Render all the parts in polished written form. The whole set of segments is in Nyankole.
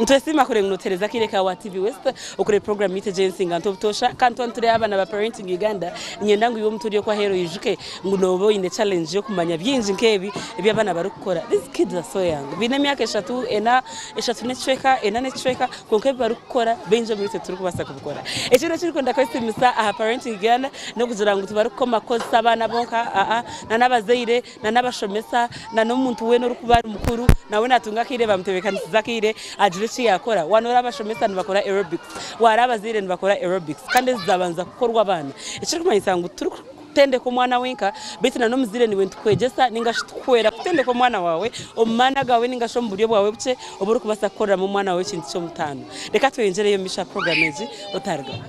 Nitwesiima kureba ngu notuheereza akaire kaawe aha TV West okureba puroguraamu yaitu egi ey'ensinganto obutoosha kandi twaba nituri abaana ba Parenting Uganda niinyenda ngu iwe omuntu ori okwo aheeru oijuke ngu nooba oine challenge y'okumanya bingi nk'ebi ebi abaana barikukora. These kids are so young, baine emyaka eshatu, ena, eshatu n'ekicweka, ena n'ekicweka kwonka ebi barikukora baingi omuriitwe titurikubaasa kubikora. Ekindi ekirikwenda kwesiimisa aha Parenting Uganda n'okugira ngu tibarikukoma kukozesa abaana bonka, aa, n'abazaire na n'abashomesa na n'omuntu weena orikuba ari mukuru nawe natunga akaire bamutebeekanisiza akaire agire eki yaakora. Waaba noreeba abashomesa nibakora aerobics, waareeba abazaire nibakora aerobics kandi ezi zaabanza kukorwa abaana. Ekirikumanyisa ngu titurikutendeka omwana wenka beitu na n'omuzaire niiwe nitukwegyesa ninga shi tukuhwera kutendeka omwana waawe omu maani agaawe ninga shi omu buryo bwawe bukye obu orikubaasa kukoreramu omwana waawe ekintu ky'omutaano. Reka tweyongyereyo omu maisho aha puroguraamu egi otarugaho.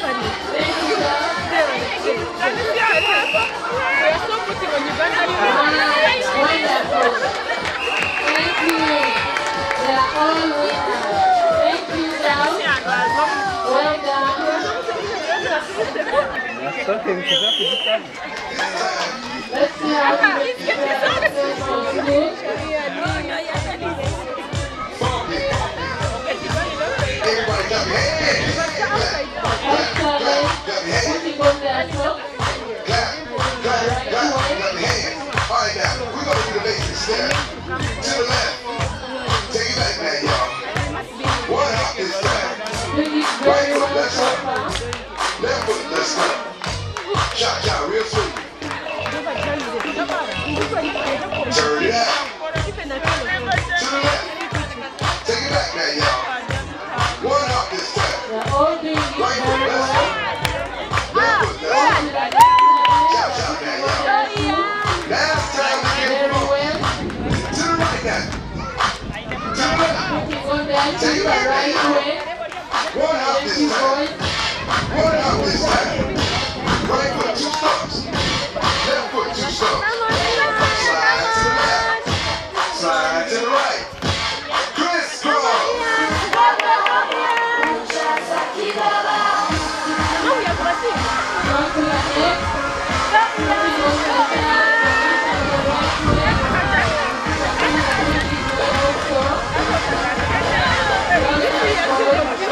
Thank you, girls. Wonderful. Thank you. They are all winners. Thank you, girls. Well done. Let's see how we get from school. Everybody clap your hands. First challenge, putting on their socks. Clap, clap, clap, clap your hands. All right, now, we're going to do the basic step. To the left. Take it back now, y'all. One hop this time. Doing it Right very foot, well left so foot. far. Left foot, left foot. Cha cha, real smooth. Turn it out. To the left. Take it back now, y'all. One hop this time. They are all doing it Right foot, very left well. foot. Left foot, left foot. Cha cha now, y'all. Last time we get Very going. well. To the right now. To the left. Putting on their shoes the right way. One hop Thank this you, time. boys. One hop this time. Right foot, two stumps. Left foot, two stumps. Slide to the left. Slide to the right. Crisscross. On to the next. Putting on their shoes the right way. Doing it well also.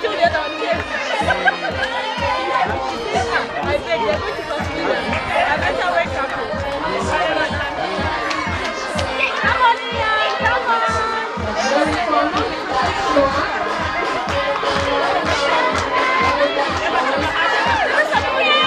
Well done, boys. Doing it. Very confident, that's sure. Well done, boys.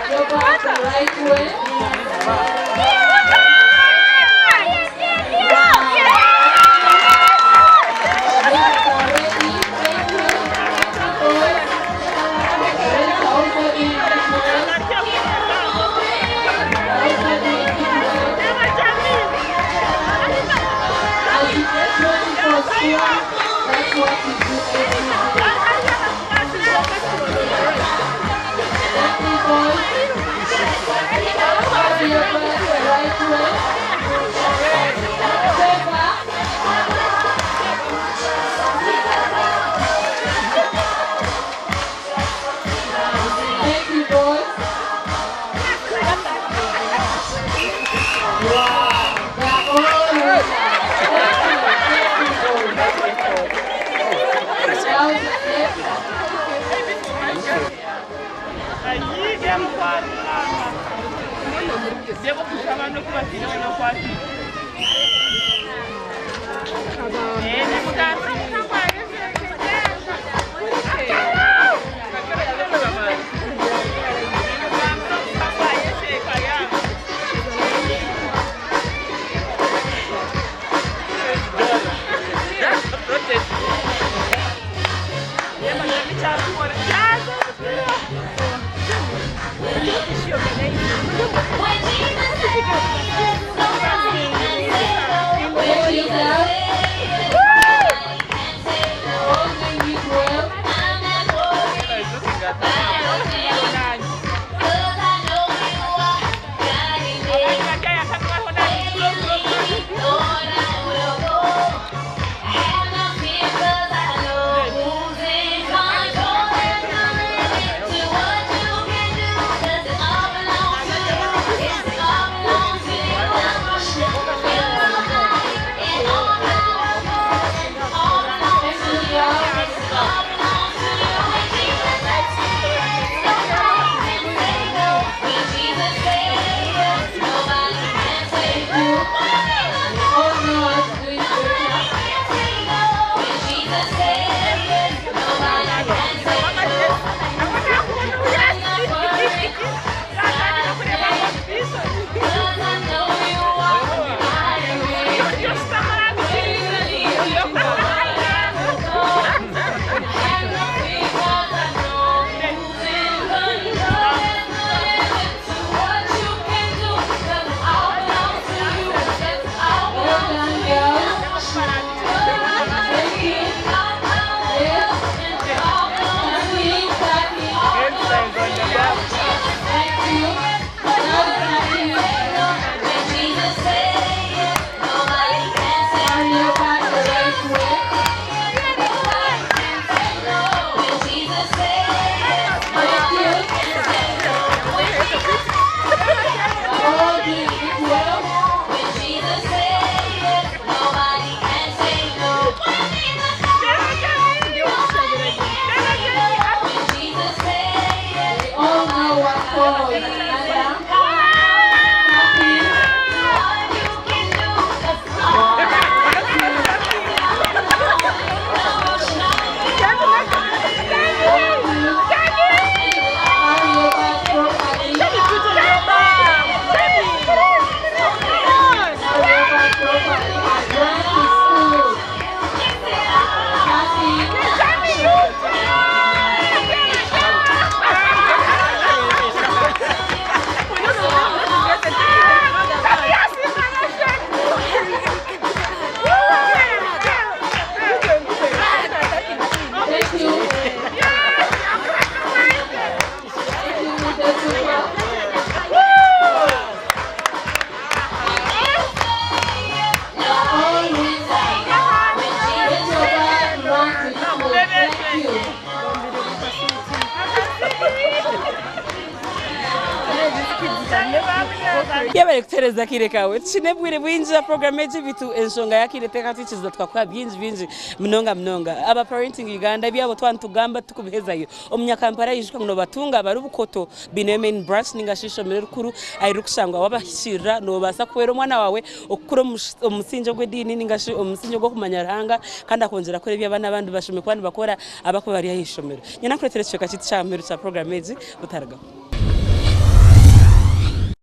Go back the right way. Ladies are ready. Thank you. Thank you, boys. Girls are also doing it well. Also doing it well. As you get ready for school, that's what you do every day. Thank you, boys. Carry your back the right way. Step back. Thank you, boys. Wow, they are all winners. Thank you, boys. Now the next. Thank you, girls. Yebare kutereeza akaire kaawe. Tukine bwire bwingi aha program egi beitu enshonga y'akaire tekatwikiriza tukakuha bingi bingi munonga munonga. Aba Parenting Uganda ebyabo twaba nitugamba titukubihezayo. Omunyakampala aijuka ngu nobatunga abari Bukoto baineyo main branch ninga shi eishomero erikuru ahu rikushangwa wabahikiirira nobaasa kuhwera omwana waawe okukura omu musingye ogw'ediini ninga shi omu musingye ogw'okumanya Ruhanga kandi akongyera kukora ebi abaana abandi bashemereire kuba nibakora abakuba bari aha ishomero. Nyine nkureetere ekicweka kyaitu kya muheru kya program egi butarigaho.